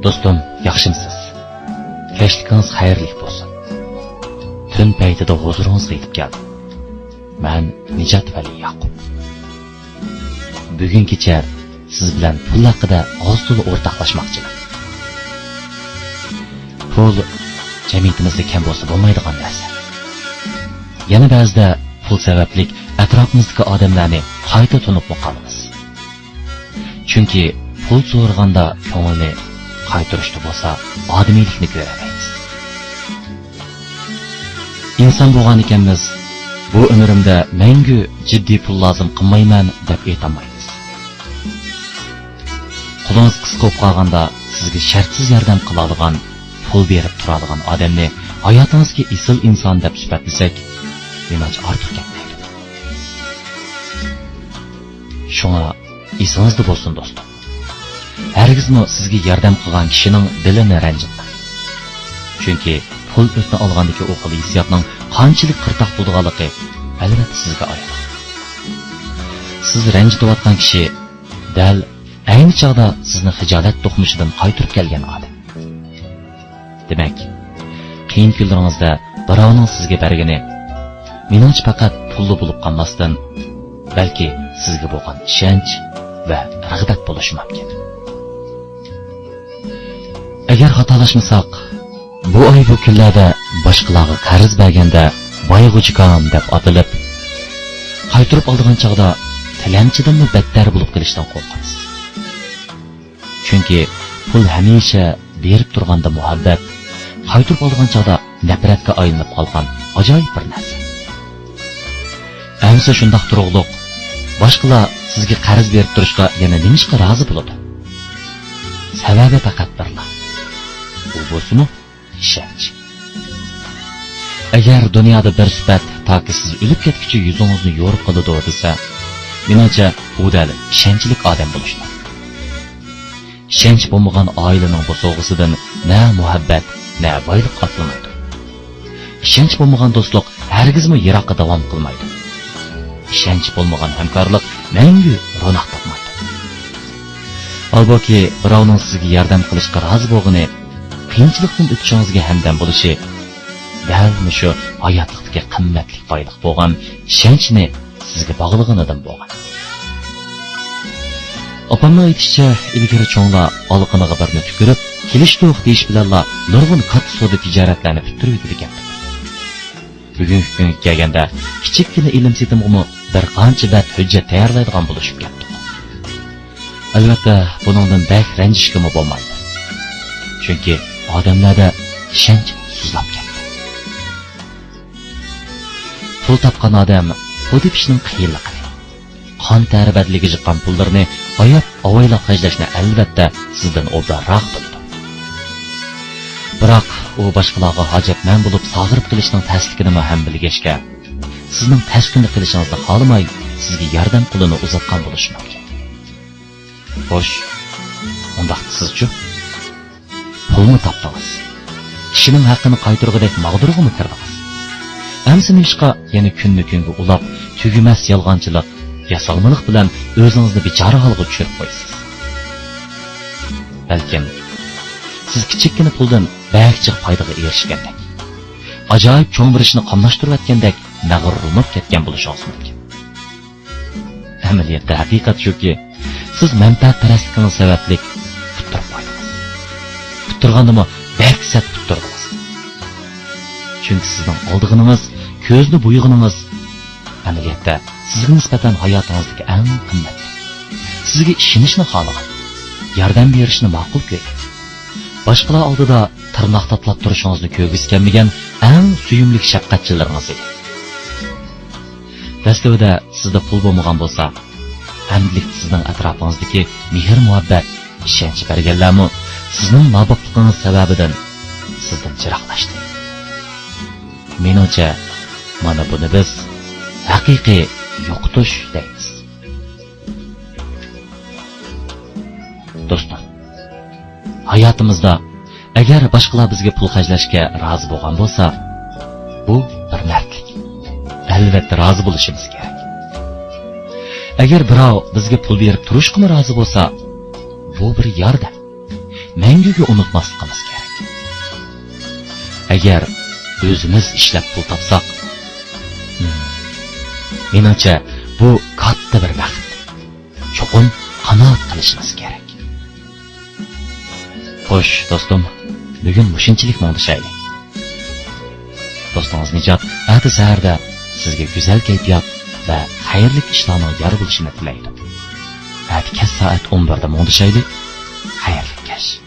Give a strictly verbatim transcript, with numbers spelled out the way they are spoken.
دوستۇم، ياخشىمسىز؟ كەچلىكىڭىز خەيرلىك بولسۇن. تۈن پەيتىدە ھۇزۇرىڭىزغا يېتىپ كەلدىم. مەن نىجات ۋەلى ياقۇپ. بۈگۈن كېچە سىز بىلەن پۇل ھەققىدە ئاز-تولا ئورتاقلاشماقچىمەن. پۇل جەمئىيىتىمىزدە كەم بولسا بولمايدىغان نەرسە. يەنە بەزىدە پۇل سەۋەبلىك ئەتراپىمىزدىكى ئادەملەرنى قايتا تونۇپمۇ قالىمىز. چۈنكى پۇل سورىغاندا كۆڭۈلنى قايتۇرۇشتا بولسا ئادىمىيلىكنى كۆرەلەيمىز. ئىنسان بولغان ئىكەنمىز، بۇ ئۆمرۈمدە مەڭگۈ جىددىي پۇل لازىم قىلمايمەن دەپ ئېيتالمايمىز. قولىڭىز قىسقا بولۇپ قالغاندا سىزگە شەرتسىز ياردەم قىلالىغان، پۇل بېرىپ تۇرالىغان ئادەمنى ھاياتىڭىزدىكى ئېسىل ئىنسان دەپ سۈپەتلىسەك، مېنىڭچە ئارتۇق كەتمەيدۇ. شۇڭا ئېسىڭىزدە بولسۇن، دوستۇم. ھەرگىزمۇ سىزگە ياردەم قىلغان كىشىنىڭ دىلىنى رەنجىتمەڭ. چۈنكى پۇل ئۆتنە ئالغاندىكى ئۇ خىل ھېسسىياتنىڭ قانچىلىك قىرتاق بولىدىغانلىقى، ئەلۋەتتە، سىزگە ئايان. سىز رەنجىتىۋاتقان كىشى دەل ئەينى چاغدا سىزنى خىجالەت توقۇمىشىدىن قايتۇرۇپ كەلگەن ئادەم. دېمەك، قىيىن كۈنلىرىڭىزدە بىراۋنىڭ سىزگە بەرگىنى، مېنىڭچە، پەقەت پۇللا بولۇپ قالماستىن، بەلكى سىزگە بولغان ئىشەنچ ۋە رىغبەت بولۇشى مۇمكىن. ئەگەر خاتالاشمىساق، بۇ ئاي، بۇ كۈنلەردە باشقىلارغا قەرز بەرگەندە بايغۇچكام دەپ ئاتىلىپ، قايتۇرۇپ ئالىدىغان چاغدا تىلەمچىدىنمۇ بەتتەر بولۇپ قېلىشتىن قورقىمىز. چۈنكى پۇل ھەمىشە بېرىپ تۇرغاندا مۇھەببەت، قايتۇرۇپ ئالىدىغان چاغدا نەپرەتكە ئايلىنىپ قالغان ئاجايىپ بىر نەرسە. ئەمىسە شۇنداق تۇرۇقلۇق، باشقىلار سىزگە قەرز بېرىپ تۇرۇشقا يەنە نېمىشقا رازى بولىدۇ؟ سەۋەبى پەقەت بىرلا. ئۇ بولسىمۇ ئىشەنچ. ئەگەر دۇنيادا بىر سۈپەت تاكى سىز ئۆلۈپ كەتكۈچە يۈزىڭىزنى يورۇپ قالىدۇ دېسە، مېنىڭچە، ئۇ دەل ئىشەنچلىك ئادەم بولۇشتۇر. ئىشەنچ بولمىغان ئائىلىنىڭ بوسۇغىسىدىن نە مۇھەببەت، نە بايلىق ئاتلىنىدۇ. ئىشەنچ بولمىغان دوستلۇق ھەرگىزمۇ يىراققا داۋام قىلمايدۇ. ئىشەنچ بولمىغان ھەمكارلىق مەڭگۈ روناق تاپمايدۇ. ھالبۇكى، بىراۋنىڭ سىزگە ياردەم قىلىشقا رازى بولغىنى، قىيىنچىلىقتىن ئۆتۈشىڭىزگە ھەمدەم بولۇشى، دەل مۇشۇ ھاياتلىقتىكى قىممەتلىك بايلىق بولغان ئىشەنچنى سىزگە باغلىغىنىدىن بولغان. ئاپامنىڭ ئېيتىشىچە، ئىلگىرى چوڭلار ئالىقىنىغا بىرنى تۈكۈرۈپ، «كېلىشتۇق» دېيىش بىلەنلا نۇرغۇن كاتتا سودا تىجارەتلەرنى پۈتتۈرۈۋېتىدىكەن. بۈگۈنكى كۈنگە كەلگەندە، كىچىككىنە ئېلىم-سېتىمغىمۇ بىر قانچە بەت ھۆججەت تەييارلايدىغان بولۇشۇپ كەتتۇق. ئەلۋەتتە، بۇنىڭدىن بەك رەنجىشكىمۇ بولمايدۇ. چۈنكى ئادەملەردە ئىشەنچ سۇسلاپ كەتتى. پۇل تاپقان ئادەم بۇ تېپىشنىڭ قىيىنلىقىنى، قان تەرى بەدىلىگە جىققان پۇللىرىنى ئاياپ-ئاۋايلاپ خەجلەشنى ئەلۋەتتە سىزدىن ئوبدانراق بىلىدۇ. بىراق ئۇ باشقىلارغا ھاجەتمەن بولۇپ ساغىرىپ قېلىشنىڭ تەسلىكىنىمۇ ھەم بىلگەچكە، سىزنىڭ تەس كۈندە قېلىشىڭىزنى خالىماي، سىزگە ياردەم قولىنى ئۇزاتقان بولۇشى مۇمكىن. خوش، ئۇنداق دېسىزچۇ؟ پۇلمۇ تاپتىڭىز. كىشىنىڭ ھەققىنى قايتۇرغۇدەك ماغدۇرغىمۇ كىردىڭىز. ئەمسە نېمىشقا يەنە كۈننى كۈنگە ئۇلاپ، تۈگىمەس يالغانچىلىق، ياسالمىلىق بىلەن ئۆزىڭىزنى بىچارە ھالغا چۈشۈرۈپ قويىسىز؟ بەلكىم، سىز كىچىككىنە پۇلدىن بەك جىق پايدىغا ئېرىشكەندەك، ئاجايىپ چوڭ بىر ئىشنى قاملاشتۇرۇۋەتكەندەك مەغرۇرلىنىپ كەتكەن بولۇشىڭىز مۇمكىن. ئەمەلىيەتتە ھەقىقەت شۇكى، سىز مەنپەئەتپەرەسلىكىڭىز سەۋەبلىك پۇت تۇرۇپ قالدىڭىز. پۇت تۇرغاندىمۇ بەك سەت پۇت تۇردىڭىز. چۈنكى سىزنىڭ ئالىدىغىنىڭىز، كۆزنى بويىغىنىڭىز ئەمەلىيەتتە سىزگە نىسبەتەن ھاياتىڭىزدىكى ئەڭ قىممەتلىك، سىزگە ئىشىنىشنى خالىغان، ياردەم بېرىشنى ماقۇل كۆرگەن، باشقىلار ئالدىدا تىرناق تاتىلاپ تۇرۇشىڭىزنى كۆرگۈسى كەلمىگەن ئەڭ سۆيۈملۈك شەپقەتچىلىرىڭىز ئىدى. دەسلىپىدە سىزدە پۇل بولمىغان بولسا، ئەمدىلىكتە سىزنىڭ ئەتراپىڭىزدىكى مېھىر-مۇھەببەت، ئىشەنچ بەرگەنلەرمۇ سىزنىڭ ناباپلىقىڭىز سەۋەبىدىن سىزدىن يىراقلاشتى. مېنىڭچە، مانا بۇنى بىز ھەقىقىي يوقىتىش دەيمىز. دوستلار، ھاياتىمىزدا ئەگەر باشقىلار بىزگە پۇل خەجلەشكە رازى بولغان بولسا، بۇ بىر مەردلىك. ئەلۋەتتە، رازى بولۇشىمىز كېرەك. ئەگەر بىراۋ بىزگە پۇل بېرىپ تۇرۇشقىمۇ رازى بولسا، بۇ بىر ياردەم. مەڭگۈگە ئۇنتۇماسلىقىمىز كېرەك. ئەگەر ئۆزىمىز ئىشلەپ پۇل تاپساق، مم، مېنىڭچە، بۇ كاتتا بىر بەخت. چوقۇم قانائەت قىلىشىمىز كېرەك. خوش، دوستۇم، بۈگۈن مۇشۇنچىلىك مۇڭدىشايلى. دوستىڭىز نىجات ئەتە سەھەردە سىزگە گۈزەل كەيپىيات ۋە خەيرلىك ئىشلارنىڭ يار بولۇشىنى تىلەيدۇ. ئەتە كەچ سائەت ئون بىردە مۇڭدىشايلى. خەيرلىك كەچ.